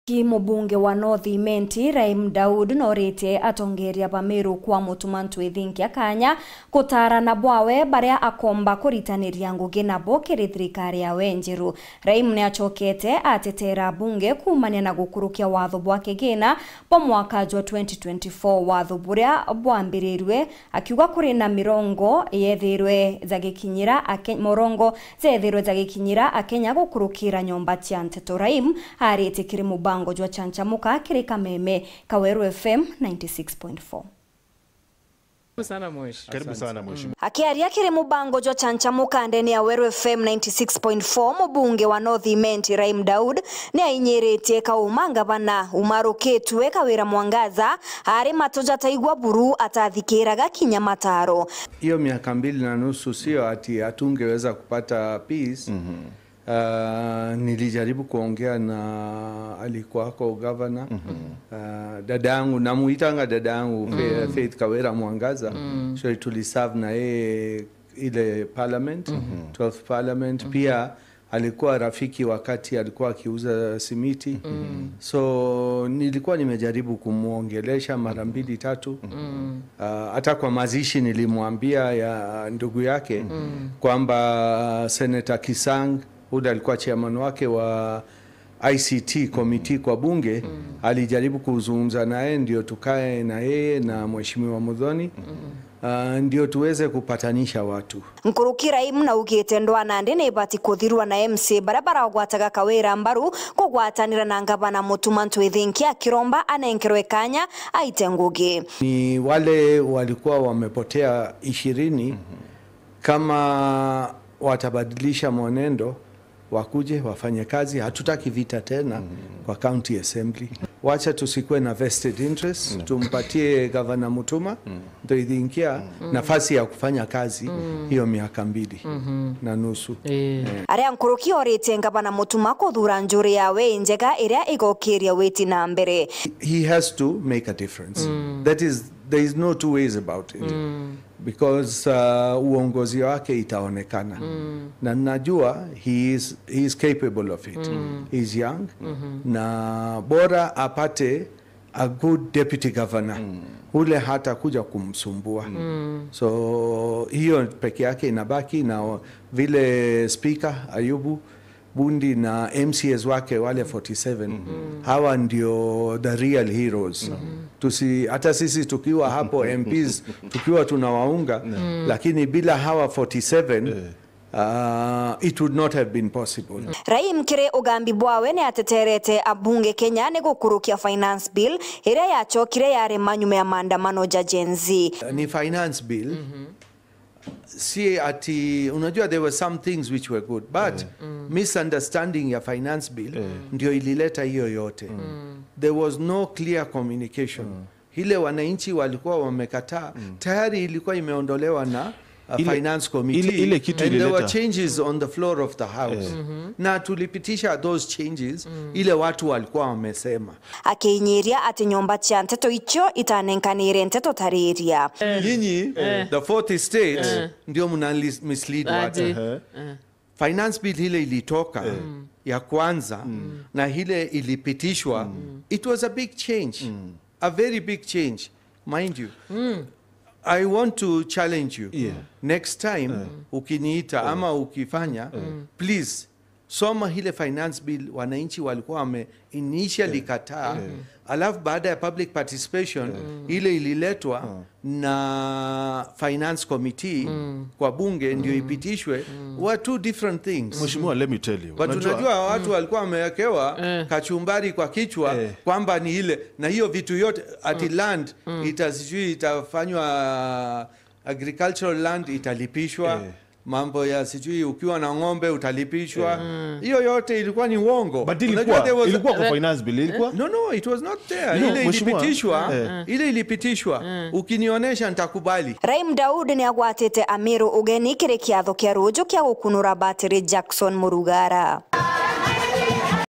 Mubunge wa North Imenti Rahim Daud norite atongeria Bameru kwa Mutuma Ntwithinkia kanya kutara na bwawe baria akomba kuritaniria ngugi nabo kiri thirikari ya Wenjeru. Rahim ni achokete atetera bunge kumania na gukurukia watho bwa kigina po mwaka wa 2024 watho buria bwambirirwe akiuga kuri na mirongo yethirwe zagikinyira morongo zethirwe zagikinyira akenya gukurukira nyomba cia nteto. Rahim arite kiri mubango jwa chanchamuka kiri Kameme Kaweru FM 96.4. Sana mweshi. Karibu sana mheshimiwa. Akiaria kiri mubango jwa chanchamuka ndeni ya Weru FM 96.4 mubunge wa North Imenti Rahim Daud ni ainyerete kauma ngavana umaruketwe Kawira Mwangaza ari matoja taigwa buru atathikiraga kinya mataro. Hiyo miaka 2.5 sio ati hatungeweza kupata peace. Nilijaribu kuongea na alikuwako governor, dada yangu namuitanga dada yangu Faith Kawira Mwangaza. So tuliserve na yeye ile parliament, 12th parliament. Pia alikuwa rafiki wakati alikuwa akiuza simiti. So nilikuwa nimejaribu kumuongelesha mara 2 3. Hata kwa mazishi nilimwambia ya ndugu yake kwamba Senator Kisang Uda alikuwa chairman wake wa ICT committee kwa bunge, alijaribu kuzungumza naye ndio tukae na yeye na Mheshimiwa Muthoni ndio tuweze kupatanisha watu. Nkuruki Rahim na ugite ndwana ndene ibati kuthirwa na MC barabara ogwataga Kawira mbaru kugwatanira na ngavana Mutuma Ntwithinkia akiromba anenkerwe kanya aite ngugi. Ni wale walikuwa wamepotea 20 kama watabadilisha mwenendo wakuje wafanye kazi. Hatutaki vita tena kwa county assembly. Wacha tusikuwe na vested interest. Tumpatie Governor Mutuma Ntwithinkia nafasi ya kufanya kazi hiyo miaka 2.5. Aria nkuruki orite Governor Mutuma kuthura njuri yawe njega iria igokiria witi na mbere. He has to make a difference. That is, there is no two ways about it. Because uongozi wake itaonekana. Na najua he is capable of it. He is young. Na bora apate a good deputy governor. Ule hata kuja kumsumbua. So hiyo peke yake inabaki na vile speaker Ayubu Bundi na MCS wake wale 47. Hawa ndio the real heroes. Tusi hata sisi tukiwa hapo MPs tukiwa tunawaunga, lakini bila hawa 47 it would not have been possible. Rahim kire ugambi bwawe ni ateterete abunge Kenya ni gukurukia finance bill iria yachokire yare manyume ya maandamano ja Gen Z. Ni finance bill. Si ati unajua there were some things which were good, but misunderstanding ya finance bill ndio ilileta hiyo yote. There was no clear communication. Ile wananchi walikuwa wamekataa, tayari ilikuwa imeondolewa na finance committee. Ile kitu and ilileta. There were changes on the floor of the house. Na tulipitisha those changes ile watu walikuwa wamesema. Akinyiria ati nyomba cia nteto icho itanenkanire nteto tariria. Nyinyi the fourth estate ndio mna mislead watu. Finance bill ile ilitoka ya kwanza na ile ilipitishwa. It was a big change. A very big change, mind you. I want to challenge you. Next time ukiniita ama ukifanya, please soma ile finance bill wananchi walikuwa wame initially kataa, alafu baada ya public participation ile ililetwa na finance committee kwa bunge ndio ipitishwe. Were two different things. Mheshimiwa, let me tell you. But unajua watu walikuwa wamewekewa kachumbari kwa kichwa kwamba ni ile na hiyo vitu yote ati land itasijui itafanywa agricultural land italipishwa. Mambo ya sijui ukiwa na ng'ombe utalipishwa. Hiyo yote ilikuwa ni uongo. But ilikuwa kwa finance bill ilikuwa? No, it was not there. Ile ilipitishwa, ile ilipitishwa. Ukinionyesha nitakubali. Rahim Daud ni agwatete Amiru ugeni kire kiatho kia ruju kia gukunura batiri Jackson Murugara.